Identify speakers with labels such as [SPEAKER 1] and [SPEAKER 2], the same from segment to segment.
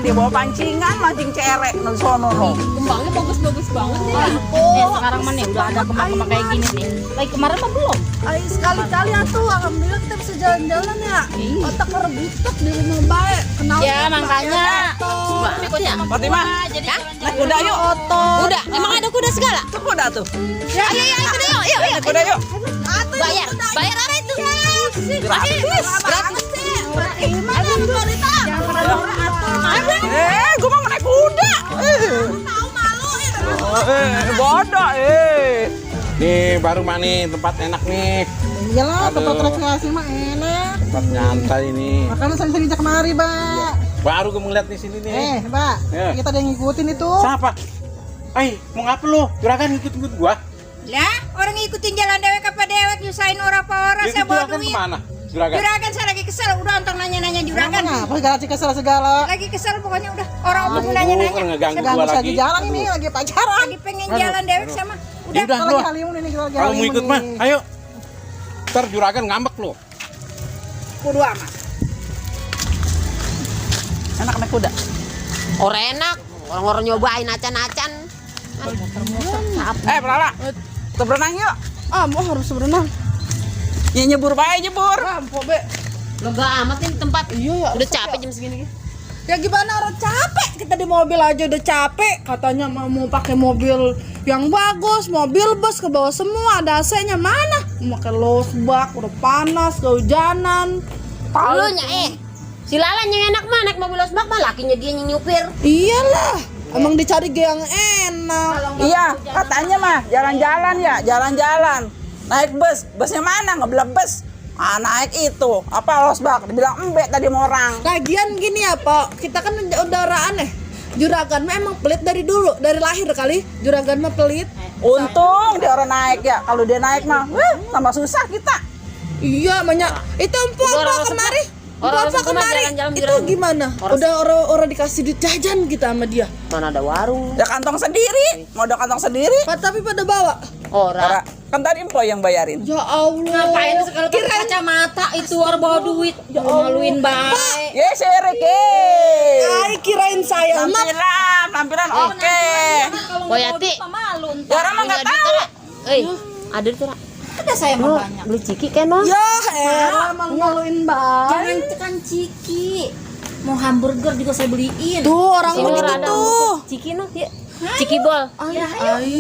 [SPEAKER 1] dia bawa pancingan, mancing cerek no sono no.
[SPEAKER 2] Kembangnya bagus-bagus banget nih. Sekarang mana nih udah ada kembang-kembang kayak gini nih. Lagi kemarin mah belum.
[SPEAKER 3] Ayo sekali-kali tuh alhamdulillah kita bisa jalan-jalan ya. Otak kerebutak di rumah baik. Kenal
[SPEAKER 2] Ya makanya.
[SPEAKER 3] Ikutnya.
[SPEAKER 1] Fatimah,
[SPEAKER 2] Jadi
[SPEAKER 1] naik kuda yuk.
[SPEAKER 2] Kuda, emang ada kuda segala?
[SPEAKER 1] Itu kuda tuh.
[SPEAKER 2] Ya, ayo kuda yuk, yuk.
[SPEAKER 1] Naik kuda yuk.
[SPEAKER 2] Bayar, bayar apa itu?
[SPEAKER 1] Gratis.
[SPEAKER 3] Gratis sih. Gimana pemerintah?
[SPEAKER 1] Gua mau naik kuda.
[SPEAKER 3] Tahu malu ya.
[SPEAKER 1] Bodoh
[SPEAKER 4] Nih baru mah nih tempat enak nih.
[SPEAKER 5] Iyalah,
[SPEAKER 4] Aduh.
[SPEAKER 5] tempat rekreasi mah enak.
[SPEAKER 4] Tempat nyantai ini.
[SPEAKER 5] Makanya sering-sering ajak kemari, Mbak.
[SPEAKER 4] Baru gue ngeliat di sini nih.
[SPEAKER 5] Mbak,
[SPEAKER 4] Ya.
[SPEAKER 5] kita ada yang ngikutin itu.
[SPEAKER 4] Siapa? Mau ngapa lu? Juragan ngikut-ngikut gua.
[SPEAKER 6] Lah, orang ngikutin jalan dewek apa dewek nyusahin orang apa orang saya bawa
[SPEAKER 4] Juragan
[SPEAKER 6] duit.
[SPEAKER 4] kemana? Juragan.
[SPEAKER 6] Juragan saya lagi kesel, udah ontong nanya-nanya juragan.
[SPEAKER 5] Apa segala kesel segala.
[SPEAKER 6] Lagi kesel pokoknya udah orang untuk nanya-nanya.
[SPEAKER 4] Kan ngeganggu
[SPEAKER 5] Sedang
[SPEAKER 4] gua
[SPEAKER 5] lagi
[SPEAKER 4] lagi.
[SPEAKER 5] jalan ini, lagi pacaran.
[SPEAKER 6] Lagi pengen jalan dewek sama.
[SPEAKER 4] Ya
[SPEAKER 6] Udah
[SPEAKER 4] udah
[SPEAKER 5] Kita
[SPEAKER 4] lu.
[SPEAKER 5] lagi honeymoon ini, kita lagi
[SPEAKER 4] Kalau mau
[SPEAKER 5] honeymoon
[SPEAKER 4] ikut mah,
[SPEAKER 5] nih.
[SPEAKER 4] ayo. Ntar juragan ngambek lu.
[SPEAKER 6] kudu amat.
[SPEAKER 1] Enak naik kuda.
[SPEAKER 2] Orang enak, orang-orang nyobain acan-acan.
[SPEAKER 1] Pelala. Kita berenang yuk.
[SPEAKER 3] Mau harus berenang.
[SPEAKER 1] Ya nyebur bae nyebur.
[SPEAKER 3] Rampok, Be.
[SPEAKER 2] Lega amat nih tempat.
[SPEAKER 3] Iya ya.
[SPEAKER 2] Udah capek jam segini.
[SPEAKER 3] Ya gimana orang capek? Kita di mobil aja udah capek. Katanya mau pakai mobil yang bagus, mobil bus ke bawah semua. Ada AC-nya mana? Mau pakai losbak, udah panas, kehujanan.
[SPEAKER 2] Lu nya si Lalan yang enak mah naik mobil losbak mah lakinya dia yang nyupir.
[SPEAKER 3] Iyalah, emang dicari yang enak.
[SPEAKER 1] Iya, katanya mah jalan-jalan ya, jalan-jalan. Naik bus, busnya mana? Ngeblek bus. Naik itu, apa losbak? Dibilang embek tadi sama orang.
[SPEAKER 3] Lagian gini ya, Pak. Kita kan udah aneh. Juragan mah emang pelit dari dulu, dari lahir kali. Juragan mah pelit.
[SPEAKER 1] Untung dia orang naik ya. Kalau dia naik mah, tambah susah kita.
[SPEAKER 3] Iya, banyak. Itu
[SPEAKER 2] Orang
[SPEAKER 3] apa kemari?
[SPEAKER 2] Orang
[SPEAKER 3] Apa kemari?
[SPEAKER 2] jalan-jalan
[SPEAKER 3] Itu
[SPEAKER 2] juragan.
[SPEAKER 3] gimana? Udah orang dikasih duit jajan kita sama dia.
[SPEAKER 2] Mana ada warung.
[SPEAKER 1] Ya kantong sendiri, mau ada kantong sendiri.
[SPEAKER 3] Tapi pada bawa.
[SPEAKER 2] Orang.
[SPEAKER 1] Kan tadi Empo yang bayarin.
[SPEAKER 3] Ya Allah.
[SPEAKER 2] Ngapain segala pakai kacamata itu orang bawa duit. Jangan maluin baik.
[SPEAKER 1] Ye, sereke.
[SPEAKER 3] Ay, kirain saya mah.
[SPEAKER 1] Tampilan oke.
[SPEAKER 2] Boyati.
[SPEAKER 1] Ya orang mah nggak tahu.
[SPEAKER 2] Ada tuh.
[SPEAKER 6] Ada saya
[SPEAKER 2] Lu
[SPEAKER 6] mah banyak.
[SPEAKER 2] beli ciki kan no?
[SPEAKER 3] Ya, emang maluin
[SPEAKER 6] Jangan
[SPEAKER 3] baik.
[SPEAKER 6] tekan ciki. Mau hamburger juga saya beliin.
[SPEAKER 3] Tuh, orang
[SPEAKER 2] Sini
[SPEAKER 3] begitu
[SPEAKER 2] ada
[SPEAKER 3] tuh.
[SPEAKER 2] ciki no, ya. Ciki bol.
[SPEAKER 3] Ih,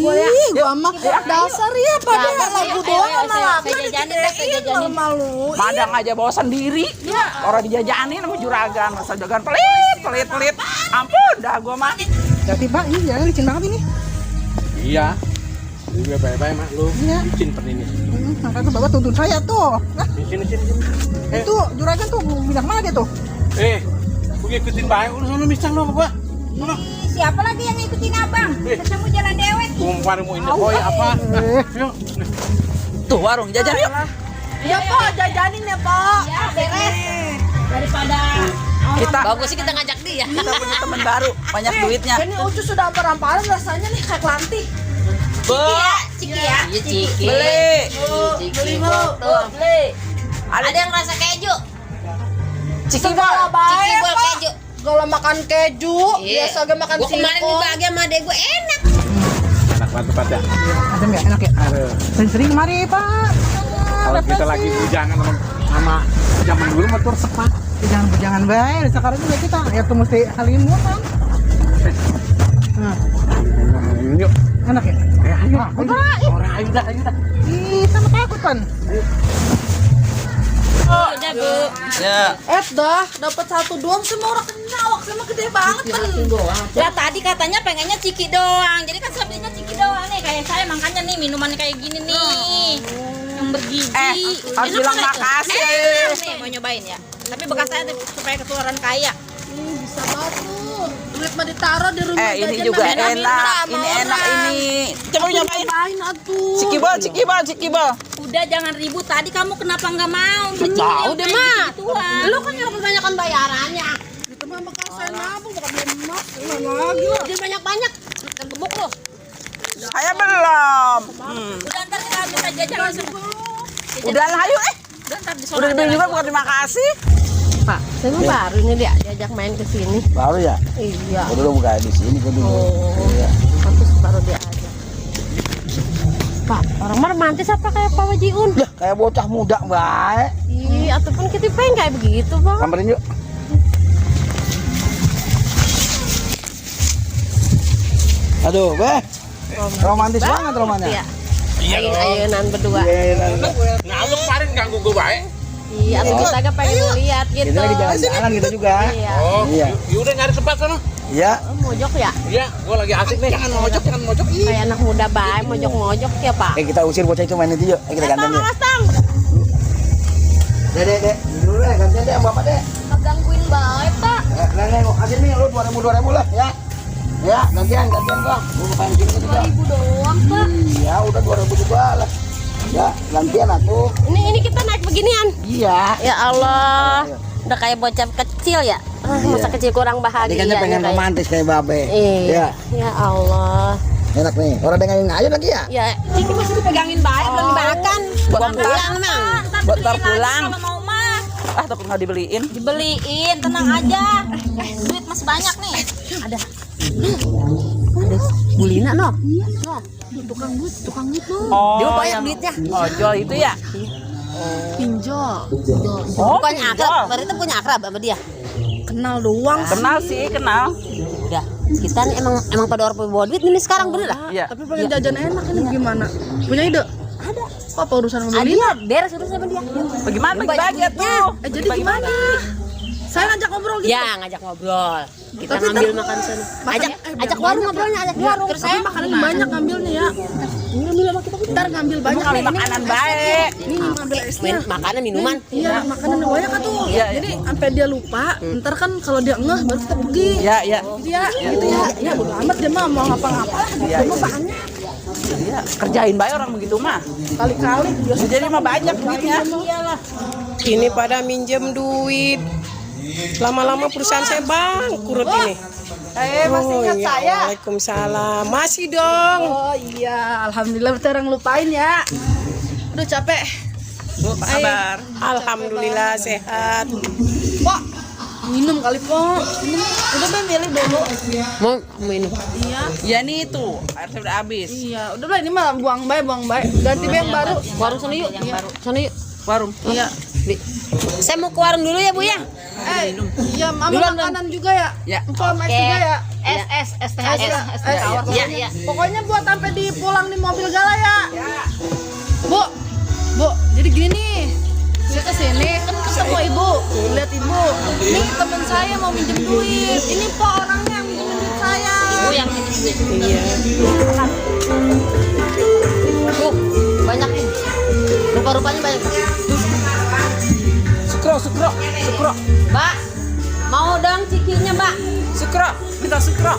[SPEAKER 3] gua mah dasar ya pada lagu doang sama lagu
[SPEAKER 2] saya jajanin dah, saya jajanin.
[SPEAKER 3] malu.
[SPEAKER 1] Madang aja bawa sendiri. Orang dijajanin sama juragan, masa juragan pelit. Ampun, dah gua mah.
[SPEAKER 5] Jadi, Pak, ini jalan licin banget ini.
[SPEAKER 4] Iya. Juga baik-baik mak lu.
[SPEAKER 5] Iya.
[SPEAKER 4] Licin pen ini.
[SPEAKER 5] Makanya Bapak tuntun saya tuh. Nah,
[SPEAKER 4] Sini.
[SPEAKER 5] itu juragan tuh bilang mana dia tuh?
[SPEAKER 4] Gue ngikutin baik. Udah sana misang lu sama gua. Mana?
[SPEAKER 6] Siapa lagi yang ngikutin abang? Ketemu jalan dewek.
[SPEAKER 4] Kumpar mau ini boy apa? Yuk.
[SPEAKER 1] Tuh warung jajan yuk.
[SPEAKER 3] Ya, Pak, jajanin ya, Pak.
[SPEAKER 6] Ya, beres. Daripada
[SPEAKER 1] Kita
[SPEAKER 2] Bagus sih kita ngajak dia.
[SPEAKER 1] kita punya teman baru, banyak duitnya.
[SPEAKER 3] Ini Ucu sudah ampar-amparan rasanya nih kayak kelantik.
[SPEAKER 6] ciki ya.
[SPEAKER 2] Iya ciki.
[SPEAKER 1] Beli.
[SPEAKER 2] Ciki bol tuh.
[SPEAKER 1] Ada
[SPEAKER 2] Ada yang rasa keju.
[SPEAKER 1] ciki
[SPEAKER 3] Segala
[SPEAKER 1] bol.
[SPEAKER 2] Ciki
[SPEAKER 3] baik,
[SPEAKER 2] bol
[SPEAKER 3] Pak.
[SPEAKER 2] keju.
[SPEAKER 3] Kalau makan keju,
[SPEAKER 2] Iya.
[SPEAKER 3] biasa gak makan
[SPEAKER 2] Gua kemarin
[SPEAKER 3] singkong.
[SPEAKER 2] dibagi sama adek gue enak.
[SPEAKER 4] Enak banget tempatnya.
[SPEAKER 5] Adem ya, enak ya?
[SPEAKER 4] Aduh.
[SPEAKER 5] Sering-sering kemari, Pak.
[SPEAKER 4] Kalau kita lagi bujangan sama zaman dulu mah tur sepat.
[SPEAKER 5] Jangan baik, sekarang juga kita ya tuh mesti honeymoon kan. Nah,
[SPEAKER 4] Yuk.
[SPEAKER 5] enak ya?
[SPEAKER 4] Ayo.
[SPEAKER 5] Udah,
[SPEAKER 4] Ayo dah.
[SPEAKER 5] ih, sama takut kan?
[SPEAKER 2] Udah bu.
[SPEAKER 1] Ya.
[SPEAKER 3] Dah, dapat satu doang semua orang kenal, sama gede banget kan.
[SPEAKER 6] Lah tadi katanya pengennya ciki doang. Jadi kan saya belinya ciki doang nih. Kayak saya makanya nih minuman kayak gini nih. Yang bergizi.
[SPEAKER 1] Harus
[SPEAKER 6] Enak
[SPEAKER 1] bilang
[SPEAKER 6] banget tuh.
[SPEAKER 1] makasih.
[SPEAKER 6] Nih mau nyobain ya. Tapi bekas saya tuh supaya ketularan kaya.
[SPEAKER 3] Bisa banget tuh. Duit mah ditaruh di rumah
[SPEAKER 1] Ini
[SPEAKER 3] jajan
[SPEAKER 1] juga
[SPEAKER 3] mah
[SPEAKER 1] enak.
[SPEAKER 3] sama
[SPEAKER 1] Ini enak
[SPEAKER 3] orang.
[SPEAKER 1] ini. Coba nyobain.
[SPEAKER 3] Cobain atuh.
[SPEAKER 1] Ciki bol.
[SPEAKER 6] Udah jangan ribut. Tadi kamu kenapa nggak mau?
[SPEAKER 2] Tahu deh mah.
[SPEAKER 6] Lu
[SPEAKER 2] Lu kan yang kebanyakan bayarannya.
[SPEAKER 3] Itu mah bakal saya nabung, bakal beli emas. Lagi lah.
[SPEAKER 2] Jangan banyak-banyak. Kegemuk lu.
[SPEAKER 1] Saya belum.
[SPEAKER 6] Udah ntar kita minta jajan langsung.
[SPEAKER 1] Udah lah, ayo
[SPEAKER 6] Udah ntar di
[SPEAKER 1] Udah dibeli juga bukan terima kasih.
[SPEAKER 5] Pak,
[SPEAKER 7] Saya mah baru ini dia diajak main ke sini.
[SPEAKER 5] Baru ya?
[SPEAKER 7] Iya.
[SPEAKER 5] Gua dulu bukan di sini gua dulu.
[SPEAKER 7] Oh.
[SPEAKER 5] Iya.
[SPEAKER 7] Pantes baru diajak. Pak, orang mah romantis apa kayak Pak Wajiun?
[SPEAKER 5] Lah, kayak bocah muda baik.
[SPEAKER 7] Iya, ataupun kita pengen kayak begitu, Bang.
[SPEAKER 5] Samperin yuk. Aduh, Beh. Romantis banget romannya.
[SPEAKER 7] Iya. Ayun-ayunan berdua.
[SPEAKER 4] Ngaluk kemarin ganggu gue baik.
[SPEAKER 7] Iya, atau kita agak pengen lihat gitu.
[SPEAKER 5] Kita lagi jalan-jalan kita juga.
[SPEAKER 7] Iya.
[SPEAKER 4] Oh,
[SPEAKER 5] Iya.
[SPEAKER 4] yaudah nyari tempat sana.
[SPEAKER 5] Iya.
[SPEAKER 7] Oh, mojok ya?
[SPEAKER 4] Iya, gue lagi asik nih. Jangan mojok.
[SPEAKER 7] Kayak anak muda baik, mojok-mojok ya, Pak.
[SPEAKER 5] Kita usir bocah itu main itu yuk. Kita gantian yuk.
[SPEAKER 7] Awas, Tang.
[SPEAKER 5] Dek. Dulu deh, gantian deh sama Bapak deh.
[SPEAKER 7] Gangguin baik, Pak.
[SPEAKER 5] Nengok aja nih lu 2000 lah ya. Ya, gantian gua. Gua main sini juga.
[SPEAKER 7] 2000 doang, Pak.
[SPEAKER 5] Iya, udah 2000 juga lah. Ya, gantian atuh.
[SPEAKER 7] Ini kita naik beginian.
[SPEAKER 5] Iya.
[SPEAKER 7] Ya Allah. Udah kayak bocah kecil ya. Masa kecil kurang bahagia.
[SPEAKER 5] Tadi kan pengen romantis kayak Babe.
[SPEAKER 7] Iya. Ya Allah.
[SPEAKER 5] Enak nih. Orang dengerin aja lagi ya.
[SPEAKER 7] Ya, Ciki masih dipegangin baik, belum dimakan.
[SPEAKER 1] Buat
[SPEAKER 7] pulang, Mang.
[SPEAKER 1] Buat ntar pulang.
[SPEAKER 6] Kalau mau mah
[SPEAKER 1] Ah, takut nggak dibeliin.
[SPEAKER 6] dibeliin, tenang aja. Duit masih banyak nih.
[SPEAKER 7] Ada Bulina no. No. Tukang but no.
[SPEAKER 1] Oh,
[SPEAKER 7] Dia banyak duitnya.
[SPEAKER 1] Ojol itu ya?
[SPEAKER 7] Pinjol.
[SPEAKER 1] Oh,
[SPEAKER 7] Bukannya
[SPEAKER 1] pinjol.
[SPEAKER 7] akrab, berarti punya akrab sama dia.
[SPEAKER 3] Kenal doang.
[SPEAKER 1] Kenal sih, kenal.
[SPEAKER 7] Udah, kita nih emang pada orang bawa duit ini sekarang bener lah.
[SPEAKER 1] Iya.
[SPEAKER 3] Tapi pengen jajan enak ini gimana? Punya ide? Ada. Apa urusan sama
[SPEAKER 7] Ah,
[SPEAKER 3] Lina?
[SPEAKER 7] dia beres urusan sama dia.
[SPEAKER 1] Bagaimana bagi-bagi tuh?
[SPEAKER 3] Jadi gimana? Saya ngajak ngobrol gitu.
[SPEAKER 7] Ya, ngajak ngobrol. Kita
[SPEAKER 3] Tapi
[SPEAKER 7] ngambil
[SPEAKER 3] ntar-
[SPEAKER 7] makan sana.
[SPEAKER 3] Makannya-
[SPEAKER 7] Ajak warung ngobrolnya, ajak warung.
[SPEAKER 3] Terus saya makanan banyak ngambilnya ya. Ntar ngambil banyak
[SPEAKER 1] Kali
[SPEAKER 3] nih.
[SPEAKER 1] makanan baik.
[SPEAKER 3] Ini ngambil esnya.
[SPEAKER 7] Makanan, minuman.
[SPEAKER 3] Iya, makanan banyak kan tuh.
[SPEAKER 1] Iya,
[SPEAKER 3] Jadi sampai dia lupa, ntar kan kalau dia ngeh baru kita pergi.
[SPEAKER 1] Iya, iya.
[SPEAKER 3] Dia gitu ya. Ya bodo amat dia mah mau ngapa-ngapa.
[SPEAKER 1] Iya,
[SPEAKER 3] Dia mah
[SPEAKER 1] iya.
[SPEAKER 3] banyak.
[SPEAKER 1] Iya, kerjain baik orang begitu mah.
[SPEAKER 3] Kali-kali dia
[SPEAKER 1] Jadi mah banyak duitnya.
[SPEAKER 8] Ini pada minjem duit. Lama-lama perusahaan saya bangkrut ini.
[SPEAKER 3] masih ingat
[SPEAKER 8] ya,
[SPEAKER 3] saya.
[SPEAKER 8] Waalaikumsalam. Masih dong.
[SPEAKER 3] Oh iya, alhamdulillah kita orang lupain ya. Udah capek.
[SPEAKER 1] Bu, apa kabar?
[SPEAKER 8] Alhamdulillah sehat.
[SPEAKER 3] Pak, minum kali Pak. Minum. Udah Bang milih dulu.
[SPEAKER 7] Mau minum.
[SPEAKER 3] Iya.
[SPEAKER 1] Ya nih tuh, air saya udah habis.
[SPEAKER 3] Iya, udah lah ini mah buang baik. Ganti yang baru.
[SPEAKER 7] Warung sana yuk. Sana yuk.
[SPEAKER 1] Warung.
[SPEAKER 3] Iya.
[SPEAKER 7] Saya mau ke warung dulu ya, Bu ya.
[SPEAKER 3] Iya, mama makanan juga ya.
[SPEAKER 1] Ya.
[SPEAKER 3] Empok Max juga ya.
[SPEAKER 6] Es teh tawar.
[SPEAKER 3] Iya. Pokoknya buat sampai di pulang di mobil gala ya. Bu, jadi gini nih. Saya kesini kan ketemu ibu, lihat ibu. Ini temen saya mau minjem duit. Ini Pak orangnya yang minjem duit saya.
[SPEAKER 6] Ibu yang minjem duit.
[SPEAKER 8] Iya.
[SPEAKER 7] Tuh, banyak nih. Rupa-rupanya banyak.
[SPEAKER 1] Sukro.
[SPEAKER 7] Mbak, mau dong cikinya, Mbak.
[SPEAKER 1] Sukro, minta sukro.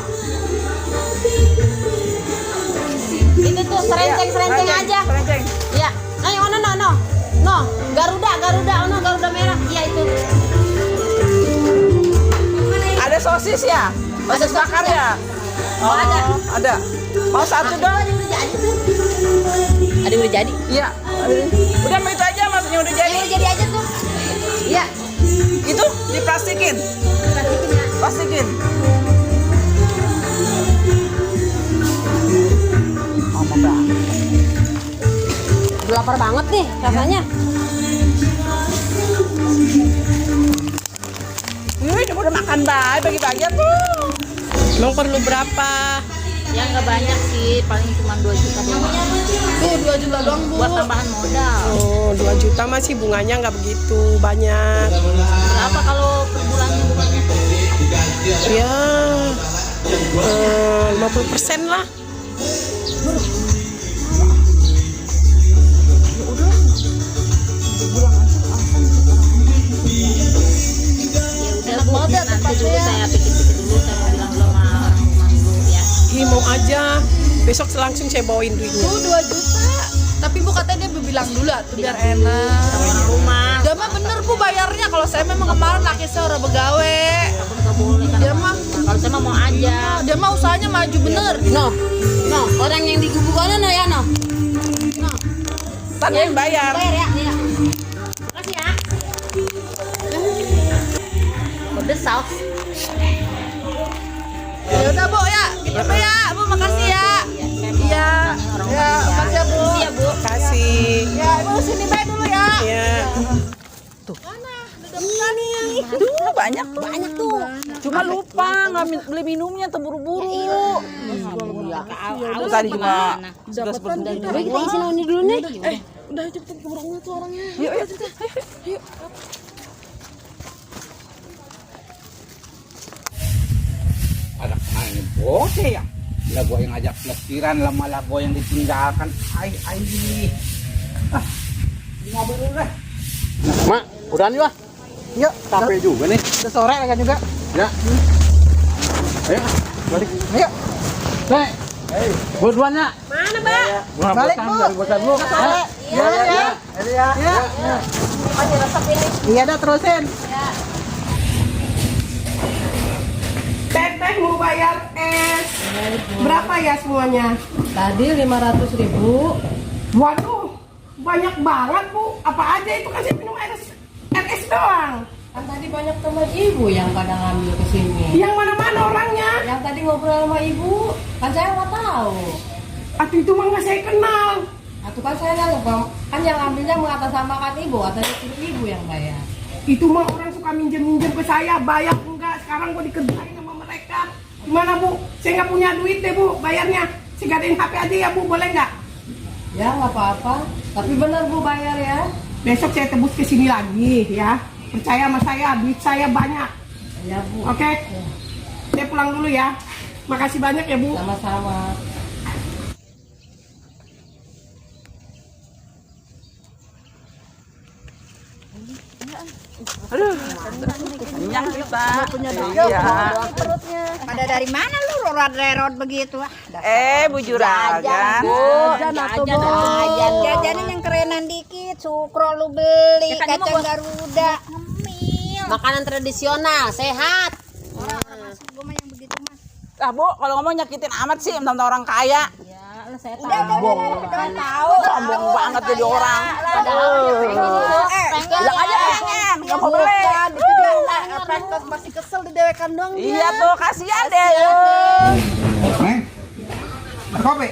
[SPEAKER 7] Itu tuh serenceng aja.
[SPEAKER 1] Serenceng.
[SPEAKER 7] Iya. Ayo, no. Garuda merah. Iya itu.
[SPEAKER 1] Ada sosis ya? Sosis bakar ya? Oh, ada. Mau satu dong?
[SPEAKER 7] Ada yang udah jadi.
[SPEAKER 1] Iya. Udah mau itu aja maksudnya udah jadi.
[SPEAKER 7] Yang udah jadi aja tuh. Iya.
[SPEAKER 1] Itu diplastikin. Plastikin. Apa banget?
[SPEAKER 7] Udah lapar banget nih rasanya.
[SPEAKER 1] Udah makan baik bagi-bagi tuh.
[SPEAKER 8] Emang perlu berapa?
[SPEAKER 6] Ya nggak banyak sih, paling cuma 2 juta doang.
[SPEAKER 3] Tuh 2 juta doang Bu.
[SPEAKER 6] Buat tambahan modal.
[SPEAKER 8] Oh, 2 juta masih bunganya nggak begitu banyak.
[SPEAKER 6] Berapa kalau per bulannya bunganya?
[SPEAKER 8] Ya, 50% lah.
[SPEAKER 6] Ya udah Bu, nanti dulu saya pikir-pikir dulu, saya mau bilang dulu sama orang rumah dulu ya.
[SPEAKER 8] Ih, mau aja. Besok langsung saya bawain duitnya.
[SPEAKER 3] Tuh 2 juta. Tapi Bu katanya dia bilang dulu tuh biar enak.
[SPEAKER 6] Orang rumah.
[SPEAKER 3] Dia mah bener Bu bayarnya. Kalau saya memang kemarin laki saya udah begawe.
[SPEAKER 6] Nggak boleh kan.
[SPEAKER 3] Dia mah
[SPEAKER 6] Kalau saya mah mau aja.
[SPEAKER 3] dia mah usahanya maju bener.
[SPEAKER 7] No, orang yang digugukan no ya no.
[SPEAKER 1] Tanya yang bayar.
[SPEAKER 7] Bayar ya. Makasih ya.
[SPEAKER 6] pedes saus.
[SPEAKER 3] Ya udah Bu ya, gitu Bu ya. Bu makasih ya. Iya. Ya, makasih ya Bu.
[SPEAKER 6] Iya Bu.
[SPEAKER 8] Kasih.
[SPEAKER 3] Ya, Ibu sini baik dulu ya.
[SPEAKER 8] Ya.
[SPEAKER 1] Tuh banyak tuh. Cuma lupa nggak beli minumnya terburu-buru. Itu tadi cuma segelas berdua.
[SPEAKER 7] Kita isi lawan dulu nih.
[SPEAKER 3] Udah cepetan ke orangnya tuh orangnya.
[SPEAKER 1] Yuk.
[SPEAKER 4] Ada main bocah ya. Lah gua yang ngajak pelesiran lah malah gua yang ditinggalkan. Ai. Ah. Di mobil dulu deh. Mak, udah nih, Wah.
[SPEAKER 5] Yuk,
[SPEAKER 4] Capek juga nih.
[SPEAKER 5] udah sore kan juga.
[SPEAKER 4] Ya. Ayo, balik.
[SPEAKER 5] Ayo,
[SPEAKER 4] Nek. Gua duluan ya.
[SPEAKER 7] Mana, Mbak?
[SPEAKER 4] Gua
[SPEAKER 5] Balik,
[SPEAKER 4] bosan
[SPEAKER 5] Bu.
[SPEAKER 4] dari bosan lu.
[SPEAKER 5] ya. Iya dah terusin.
[SPEAKER 8] Teteh mau bayar es. Berapa ya semuanya?
[SPEAKER 7] Tadi 500.000.
[SPEAKER 8] Waduh, banyak banget Bu. Apa aja itu kasih minum es doang.
[SPEAKER 7] Kan tadi banyak teman ibu yang pada ngambil ke sini.
[SPEAKER 8] Yang mana-mana orangnya?
[SPEAKER 7] Yang tadi ngobrol sama ibu, kan saya nggak tahu.
[SPEAKER 8] Atuh itu mah nggak saya kenal.
[SPEAKER 7] Atau kan saya nggak lupa. Kan yang ngambilnya mengatasnamakan ibu, atau ibu yang bayar.
[SPEAKER 8] Itu mah orang suka minjem ke saya, bayar enggak. Sekarang gua dikerjain sama mereka. Gimana Bu? Saya nggak punya duit deh Bu, bayarnya. Saya gadain HP aja ya Bu, boleh nggak?
[SPEAKER 7] Ya nggak apa-apa. Tapi benar bu bayar ya.
[SPEAKER 8] Besok saya tebus ke sini lagi ya. Percaya sama saya, duit saya banyak.
[SPEAKER 7] Ya bu.
[SPEAKER 8] Oke? Saya pulang dulu ya. Makasih banyak ya Bu.
[SPEAKER 7] Sama-sama.
[SPEAKER 1] Kenyang kita. Iya.
[SPEAKER 6] Pada dari mana lu rorot-rerot begitu?
[SPEAKER 1] Bu Juragan.
[SPEAKER 6] Jajanin yang kerenan dikit, sukro lu beli, kacang Garuda.
[SPEAKER 7] Makanan tradisional, sehat.
[SPEAKER 6] Orang-orang masuk gua mah yang begitu mah.
[SPEAKER 1] Ah Bu, kalau ngomong nyakitin amat sih, tentang orang kaya.
[SPEAKER 6] Saya tahu.
[SPEAKER 1] Sombong banget jadi orang.
[SPEAKER 6] Bilang
[SPEAKER 1] aja pengen, nggak mau beli.
[SPEAKER 3] Itu dia masih kesel didewekan dong.
[SPEAKER 1] Iya tuh, kasihan deh.
[SPEAKER 4] Neng. Ada kopi?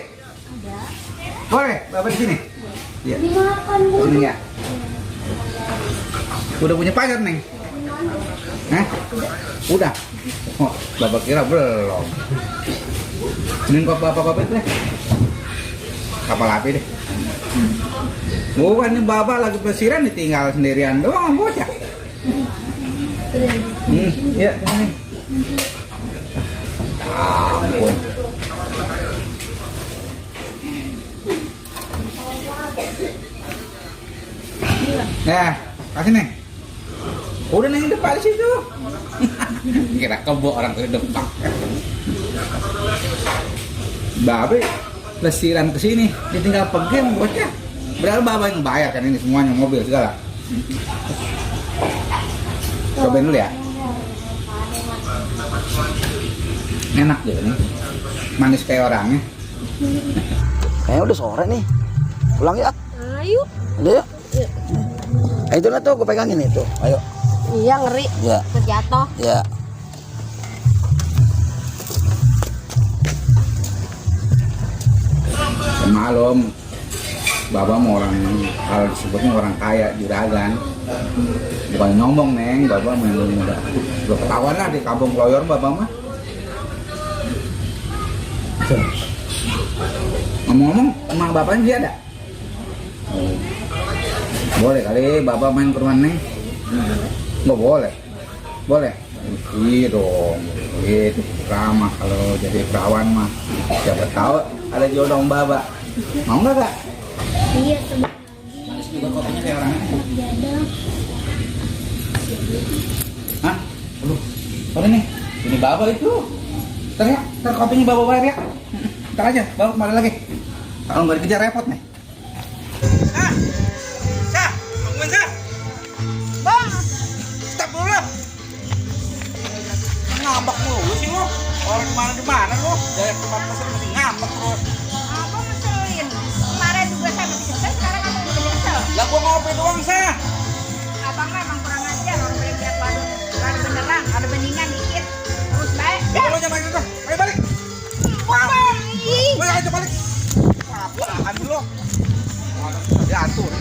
[SPEAKER 4] Boleh, Bapak di sini. Iya. Sini ya. Udah punya pacar, Neng? Hah? Udah. Oh, Bapak kira belum. Senin kopi itu deh. Kapal api deh. Bukan nih Bapak lagi pelesiran ditinggal sendirian doang bocah. Iya, sini. Ampun. Nah, kasih Neng. Udah Neng depan situ. Kira kebo orang ke depan. Babe pelesiran ke sini, ditinggal pegem bocah. Padahal Bapak yang bayar kan ini semuanya, mobil segala. Cobain dulu ya. Enak juga nih. Manis kayak orangnya.
[SPEAKER 9] Kayaknya udah sore nih. Pulang ya.
[SPEAKER 7] Ayo.
[SPEAKER 9] Udah yuk. Itu lah tuh, gue pegangin itu. Ayo.
[SPEAKER 7] Iya ngeri.
[SPEAKER 9] Ya.
[SPEAKER 7] Terjatuh.
[SPEAKER 9] Ya.
[SPEAKER 4] Malam Bapak mau orang, kalau disebutnya orang kaya, juragan. Bukan nyombong Neng, Bapak udah ketahuan lah di kampung Kloyor Bapak mah. Ngomong-ngomong, emang Bapaknya dia ada? Boleh kali Bapak main ke rumah Neng? Nggak boleh? Boleh? Iya dong, itu ramah kalau jadi perawan mah. Siapa tahu ada jodoh Bapak. Mau nggak Kak?
[SPEAKER 6] Iya,
[SPEAKER 4] Manis juga kopinya kayak orangnya. Hah? Aduh, sorry nih. Ini Bapak itu. Ntar ya, ntar kopinya Bapak bayar ya. Ntar aja, Bapak kembali lagi. Kalau nggak dikejar repot nih. Sah, bangun Sah.
[SPEAKER 1] Bang,
[SPEAKER 4] Stop dulu lah. Ngambek mulu sih lo. Orang di mana lo? Dari tempat pesan masih ngambek terus.
[SPEAKER 6] Apa ngeselin? Kemarin juga saya masih kesel, sekarang kamu udah kesel.
[SPEAKER 4] Lah gua ngopi doang Sah.
[SPEAKER 6] Abang mah emang kurang ajar, orang beli lihat baru beneran.
[SPEAKER 1] Bang, ada beningan dikit. Terus baik.
[SPEAKER 4] Kalau jangan main udah. Ayo balik. Ayo balik. Apaan lu? Diatur.